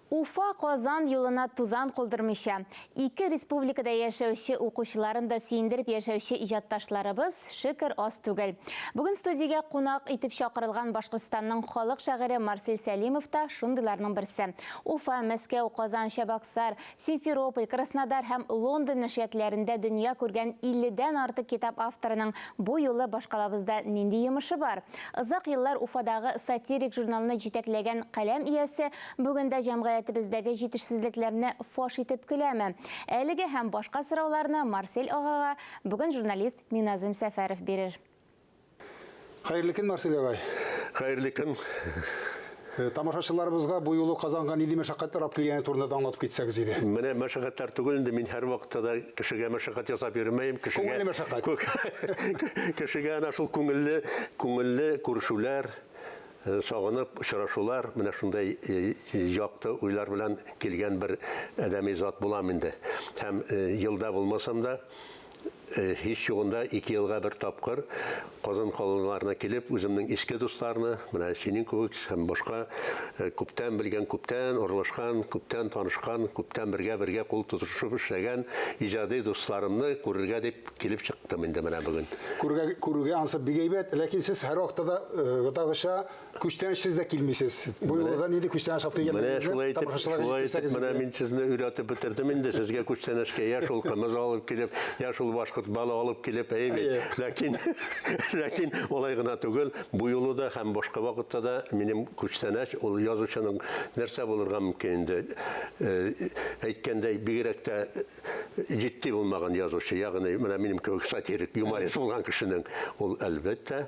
Уфа-Казан юлына тузан калдырмыйча, ике республикада яшәүче укучыларын да сөендереп яшәүче иҗатташларыбыз, шөкер, аз түгел. Бүген студиягә кунак итеп чакырылган Башкортстанның халык шагыйре Марсель Сәлимов та шундыйларның берсе. Уфа, Мәскәү, Казан, Чабаксар, Симферополь, Краснодар һәм Лондон нәшриятләрендә дөнья күргән илледән артык китап авторының бу юлы башкалабызда нинди йомышы бар? Озак еллар Уфадагы сатирик журналны җитәкләгән каләм иясе бүген дә җәмгыятебездәге җитешсезлекләрне фаш итеп көләме? Әлеге һәм башка сорауларны Марсель агага бүген журналист Миназыйм Сәфәров бирер. Хәерле көн, Марсель агай. Хәерле көн. Э, тамашачыларыбызга бу юлы Казанга нинди мәшәкатьләр алып килгәне турында да аңлатып китсәгез иде. Менә мәшәкатьләр түгел инде, мин һәрвакытта да кешегә мәшәкать ясап йөрмәем. Кешегә Күңелле мәшәкать. Кешегә әнә шул күңелле, күңелле күрешүләр, э, сагынып очрашулар, менә шундай э, якты уйлар белән килгән бер адәми зат булам инде. Һәм елда булмасам да, Э, һич югында ике елга бер тапкыр Казан калаларына килеп, үземнең иске дусларны, менә синең кебек һәм башка э, күптән белгән, күптән аралашкан, күптән танышкан, күптән бергә-бергә кул тотышып эшләгән иҗади дусларымны күрергә дип килеп чыктым инде менә бүген. Күрергә, күрүгә ансы бик әйбәт, ләкин сез һәрвакытта да э, Күчтәнәчсез дә килмисез. Бу юлы да нинди күчтәнәч алып килгәнегезне шулай итеп, шулай итеп, менә мин сезне өйрәтеп бетердем инде. Сезгә күчтәнәчкә я шул кымыз алып килеп, я шул башкорт балы алып килеп, әйе бит. Ләкин, ләкин алай гына түгел. Бу юлы да һәм башка вакытта да минем күчтәнәч ул язучының нәрсә булырга мөмкин инде. Э, әйткәндәй, бигрәк тә җитди булмаган язучы, ягъни менә минем кебек сатирик, юморист булган кешенең ул әлбәттә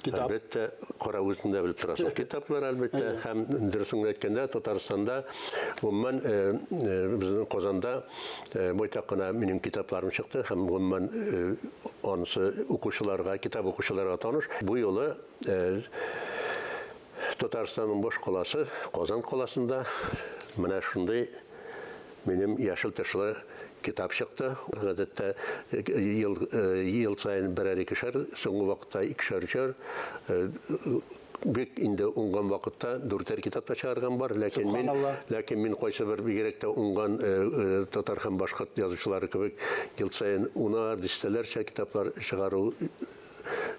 Китап. Әлбәттә, кара үзең дә белеп торасың. Китаплар, әлбәттә, һәм дөресен генә әйткәндә, Татарстанда, гомумән, э, э, безнең Казанда э, байтак кына минем китапларым чыкты һәм гомумән анысы укучыларга, китап укучыларга таныш. Бу юлы Татарстанның баш каласы Казан каласында менә шундый Минем яшел тышлы китап чыкты. Гадәттә ел, ел саен берәр икешәр, соңгы вакытта икешәр, өчәр. Бик инде уңган вакытта дүртәр китап та чыгарган бар, ләкин мин, ләкин мин кайсы бер бигрәк тә уңган татар һәм башкорт язучылары кебек ел саен унар, дистәләрчә китаплар чыгару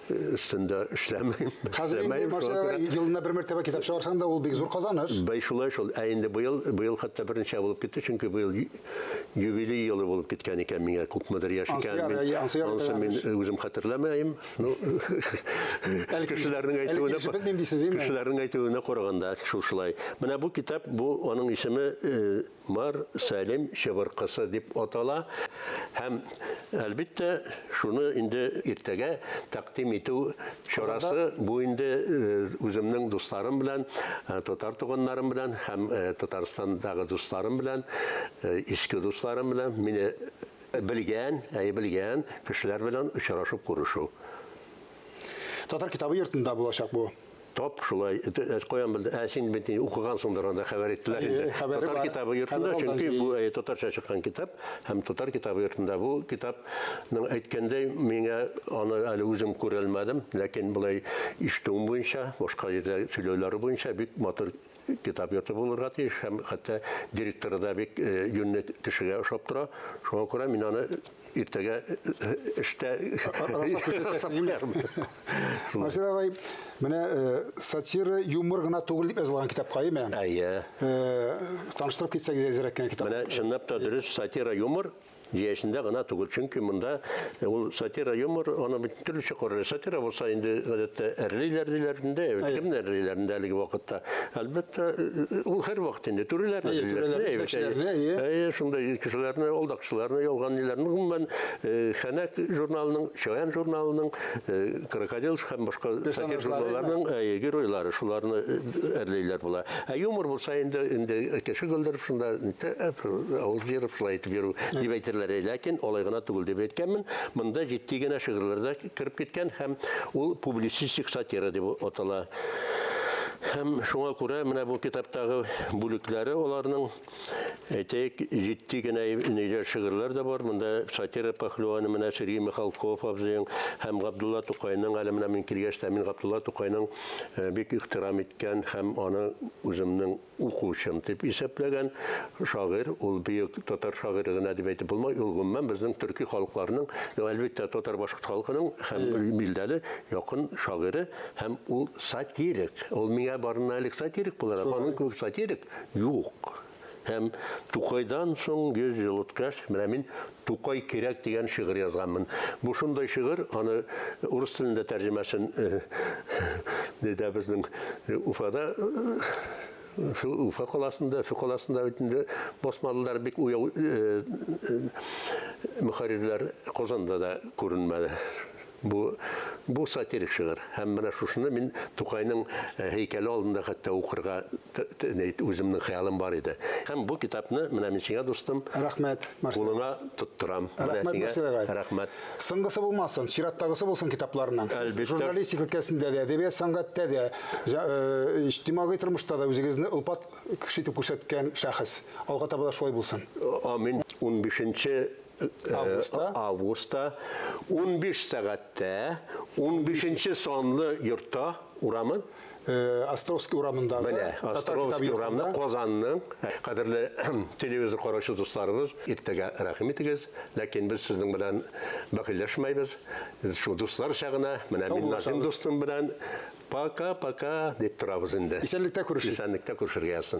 өстендә эшләмим. Хәзер инде Марсель елына бер мәртәбә китап чыгарсаң да, ул бик зур казаныш. Бәй шулай шул. Ә инде быел, быел хәтта берничә булып китте, чөнки быел юбилей елы булып киткән икән миңа күпмедер яшь икән. Ансы Ансы мин үзем хәтерләмәем. Ну, кешеләрнең әйтүенә кешеләрнең әйтүенә караганда шул шулай. Менә бу китап, бу аның исеме э, Мар Сәлим чыбыркысы дип атала һәм, әлбиттә, шуны инде иртәгә тәкъдим итү чарасы бу инде үземнең дусларым белән, татар туганнарым белән һәм Татарстандагы дусларым белән, иске дусларым белән, мине белгән, әйе, белгән кешеләр белән очрашып күрешү. Татар китабы йортында булачак бу. Тап шулай. Каян белдең? Ә син бит укыгансыңдыр анда, хәбәр иттеләр инде. Татар китабы йортында, чөнки бу татарча чыккан китап һәм татар китабы йортында бу китапның әйткәндәй, миңа аны әле үзем күрә алмадым, ләкин болай ишетүем буенча, башка җирдә сөйләүләре буенча бик матур китап йорты булырга тиеш һәм хәтта директоры да бик юньле кешегә ошап тора. Шуңа күрә мин аны иртәгә эштә расап куярмын. Марсель агай, менә э, сатира, юмор гына түгел дип язылган китапка, әйеме? Әйе. Э, таныштырып китсәгез әзрәк кенә китап. Менә чынлап та дөрес сатира, юмор җәясендә гына түгел. Чөнки монда э, ул сатира, юмор, аны бит төрлечә карыйлар. Сатира булса инде гадәттә әрлиләр диләр инде, кемне әрлиләр инде әлеге вакытта. Әлбәттә, ул һәрвакыт инде түрәләрне диләр. Җитәкчеләрне, әйе. Әйе, шундай кешеләрне, алдакчыларны, ялган ниләрне, гомумән, Хәнәк журналының, Чаян журналының, Крокодил һәм башка сатир журналларның геройлары, шуларны әрләйләр була. Ә юмор булса инде, инде кеше көлдереп шунда авыз җыерып шулай итеп йөрү дип әйтерләр. Ләкин алай гына түгел дип әйткәнмен. Монда җитди генә шигырьләр дә кереп киткән һәм ул публицистик сатира дип атала. Һәм шуңа күрә менә бу китаптагы бүлекләре аларның, әйтәйек, җитди генә нидә шигырьләр дә бар. Монда сатира пәһлеваны менә Сергей Михалков абзыең һәм Габдулла Тукайның, әле менә мин килгәч тә мин Габдулла Тукайның э, бик ихтирам иткән һәм аны үземнең укучым дип исәпләгән шагыйрь, ул бөек татар шагыйре генә дип әйтеп булмый, ул гомумән безнең төрки халыкларның, әлбәттә, татар-башкорт халкының һәм билдәле якын шагыйре һәм ул сатирик. Ул миңа барыннан элек сатирик буларак, аның кебек сатирик юк. Һәм Тукайдан соң 100 ел үткәч, менә мин Тукай кирәк дигән шигырь язганмын. Бу шундай шигырь, аны урыс телендә тәрҗемәсен дә безнең Уфада Уфа каласында, Өфе каласында бит инде басмадылар, бик уяу мөхәррирләр Казанда да күренмәде. Бу, бу сатирик шигырь. Һәм менә шушыны мин Тукайның э, һәйкәле алдында хәтта укырга үземнең хыялым бар иде. Һәм бу китапны менә мин сиңа, дустым, Рәхмәт, Марсель. Кулыңа тоттырам. Рәхмәт, Марсель агай. Рәхмәт. Соңгысы булмасын, чираттагысы булсын китапларның. Әлбәттә. Журналистика өлкәсендә дә, әдәбият сәнгатьтә дә, э, иҗтимагый тормышта да үзегезне олпат кеше итеп күрсәткән шәхес. Алга таба да шулай булсын. Амин. 15 Августта. Августта 15 сәгатьтә 15 санлы йортта урамы э, Островский урамындагы Менә, Островский урамында Казанның кадерле телевизор караучы дусларыбыз, иртәгә рәхим итегез, ләкин без сезнең белән бәхилләшмәйбез. Шул дусларча гына, менә мин Назим дустым белән пока-пока дип торабыз инде. Исәнлектә күрешик. Исәнлектә күрешергә язсын.